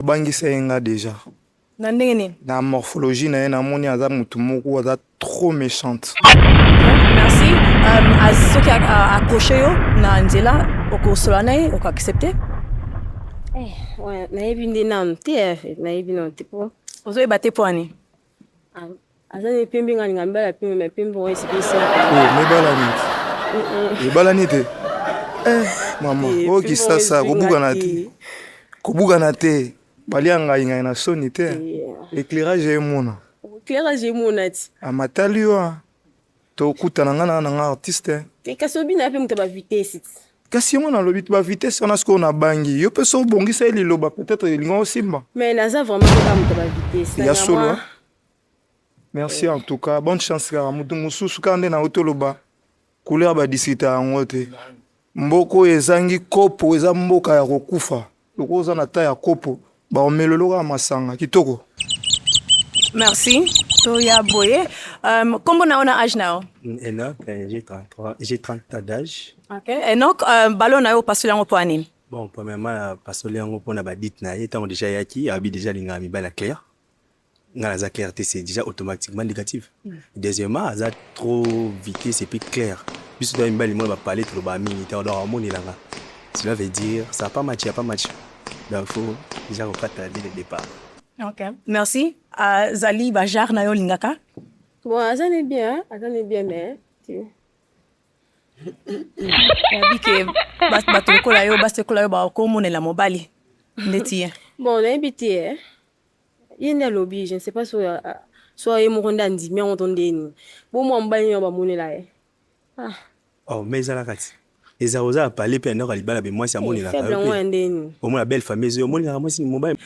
Obangisa ye nga dejà. Na ndenge nini? Na morphologie na ye namoni aza mutu moko aza trop mechante. Ok merci soki a accroche yo na nzela okosolola na ye oko accepte? Eh nayebi nde nanu te nayebi nanu te po. Ozoyeba te po ani? Aza ne pembe nga alinga mibali ya pembe mais pembe yango esepelisi nga te. Oh mebalani ebalani te eh mama oyo kisasa kobukana te kobukana te balia ngai ngai na soni te éclairage emona éclairage emona ti amatali yo tokutana nga na nga artiste te kasi obina pe moto ba vitesse ti kasi yango nalobi ba vitesse wana sikoyo nabangi yo mpe so obongisa ye liloba peut-être elinga osimba. Mais naza vraiment kaka moto ba vitesse ya solo. Merci en tout cas bonne chance kaka moto mosusu kaka nde nauti oloba couleur badiscuta yango te. Mboka oyo ezangi kopo eza mboka ya kokufa. Lokola oza na ta ya kopo baomelolo kaka masanga kitoko. Merci toya boye kombo na yo na age na yo? Enoch, j'ai 33, j'ai 30 ans d'âge. Ok, Enoch, ballon na yo opasoli yango mpo ya nini? Bon, premièrement, napasoli yango mpona badite na ye. Ntango déjà ayaki, abi déjà alingaka mibali ya clair. Nga naza clair te, c'est déjà automatiquement négatif. Deuxièmement, aza trop vitesse et puis clair. Biso toya mibali mona bapale tolobaka mingi te, donc amonelanga. Cela veut dire ça a pas match, ya pas match. Donc faut déjà kokata dès le départ. Ok, merci. Azali ba genre na yo olingaka? Bon, aza ne bien, aza ne bien mais Yabi ke bato lokola yo, basi lokola yo bakomonela mobali ndeti ye. Bon, nayebi te eh. Ye nde alobi, je ne sais pas so so ye moko nde andimi yango to ndeni. Bo mwa mobali nini bamonela ye. Ah. Oh, mais ezalaka ti. Ezala oza pale mpe ya ndako ya libala be mwasi amonelaka yo mpe. Omona belle famille ezo omonelaka mwasi mobali.